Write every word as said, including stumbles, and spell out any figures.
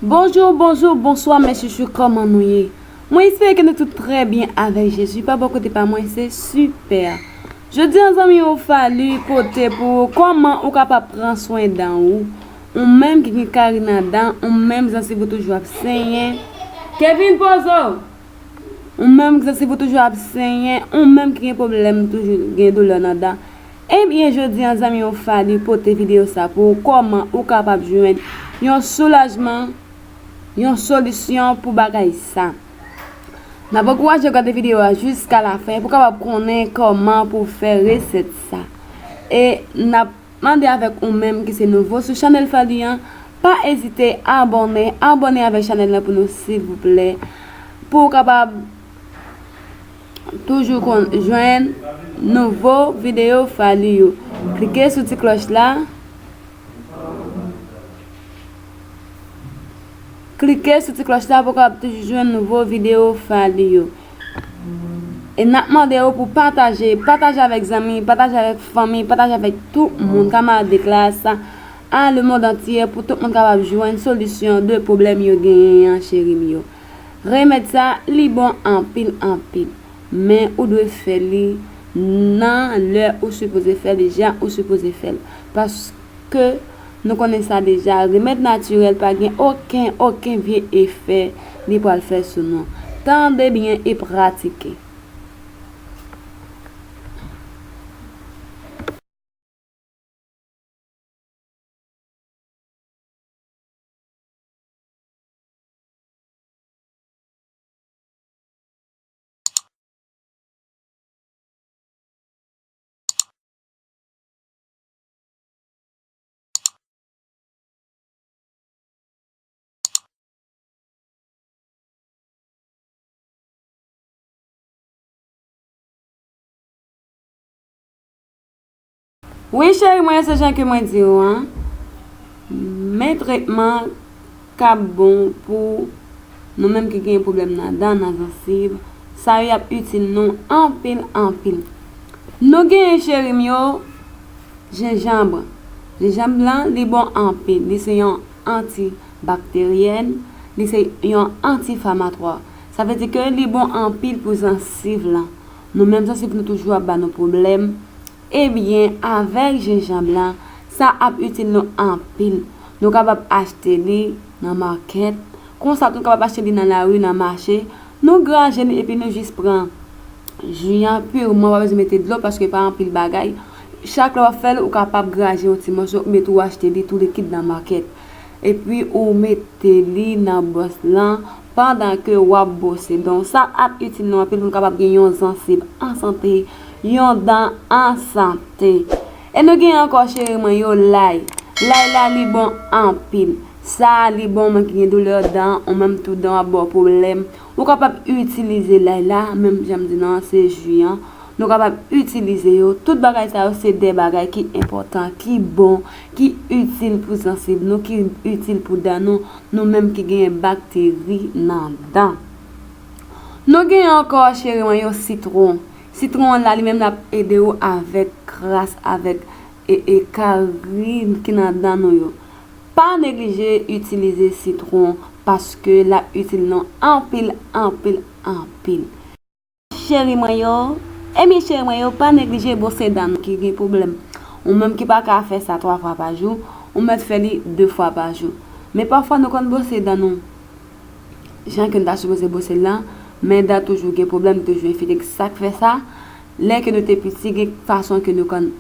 Bonjou, bonjou, bonswa, mes chouchous, kòman nou ye? Mwen espere ke nou tout trè byen avèk Jezi. Pa bò kote pa mwen, se sipè. Jodi an, zanmi, ou Fally pote pou ou kòman ou kapab pran swen dan ou. Ou menm ki gen kari nan dan, ou menm zansiv ou toujou ap senyen. Kevin, poze w! Ou menm ki zansiv ou toujou ap senyen, ou menm ki gen pwoblèm toujou gen doulè nan dan. Ebyen, jodi an, zanmi, ou Fally pote videyo sa pou ou, kòman ou kapab jwenn yon soulajman, yon solisyon pou bagay sa. N ap ankouraje w gade videyo a jiska lafen pou w kapab konnen kòman pou w fè resèt sa. E n ap mande avèk ou menm ki se nouvo sou chanèl Fally an, pa ezite abòne, abòne avèk chanèl la pou nou, silvouplè, pou w kapab toujou konn jwenn nouvo videyo Fally yo. Klike sou ti klòch la. Klike sou ti klòch la pou w kapab toujou jwenn nouvo videyo Fally yo. E n ap mande w pou pataje, pataje avèk zanmi, pataje avèk fanmi, pataje avèk tout moun, kamarad de klas, a le monde entier, pou tout moun kapab jwenn solisyon de pwoblèm yo genyen an, cheri m yo. Remèd sa, li bon anpil, anpil. Men ou dwe fè li nan lè ou sipoze fè l, jan ou sipoze fè l. Paske nou konnen sa deja, remèd natirèl pa gen okenn, okenn vye efè li pral fè sou nou. Tande byen e pratike. Wi, cheri mwen, se jan ke mwen di w an. Men tretman k ap bon pou nou menm ki gen pwoblèm nan dan, nan zansiv. Sa yo ap itil nou anpil, anpil. Nou genyen, cheri m yo, jenjanm. Jenjanm lan, li bon anpil. Li se yon antibakteryèn, li se yon anti-enflamatwa. Sa vle di ke li bon anpil pou zansiv lan. Nou menm zansiv nou toujou ap ba nou pwoblèm. Ebyen, avèk jenjanm lan, sa ap itil nou anpil. Nou kapab achte li nan makèt. Konsa tou, nou kapab achte li nan lari, nan mache. Nou graje li epi nou jis pran ji an pirman, pa bezwen mete dlo paske pa anpil bagay. Chak lè w ap fè l, ou kapab graje yon ti mòso oubyen tou achte li tou likid nan makèt. Epi ou mete li nan bwòs lan pandan ke w ap bwose dan w. Sa ap itil nou anpil pou nou kapab gen yon zansiv an sante, yon dan an sante. E nou gen ankò, cheri mwen yo, lay. Lay la, li bon anpil. Sa, li bon moun ki gen doulè dan, ou menm tou dan w ap ba w pwoblèm. Ou kapab itilize lay la, menm jan m di nou an, se ji an. Nou kapab itilize yo. Tout bagay sa yo, se de bagay ki enpòtan, ki bon, ki itil pou zansiv nou, ki itil pou dan nou, nou menm ki genyen bakteri nan dan. Nou genyen ankò, cheri mwen yo, sitwon. Sitwon an la, li menm l ap ede w avèk kras, avèk e, e kari ki nan dan nou yo. Pa neglije itilize sitwon paske l ap itil nou anpil, anpil, anpil. Cheri mwen yo, ebyen cheri mwen yo, pa neglije bwose dan nou ki gen pwoblèm. Ou menm ki pa ka fè sa twa fwa pa jou, ou mèt fè li de fwa pa jou. Men pafwa nou konn bwose dan nou jan ke n ta sipoze bwose l lan, men dan toujou gen pwoblèm, toujou enfekte. Sa k fè sa, lè ke nou te piti, gen fason ke nou konn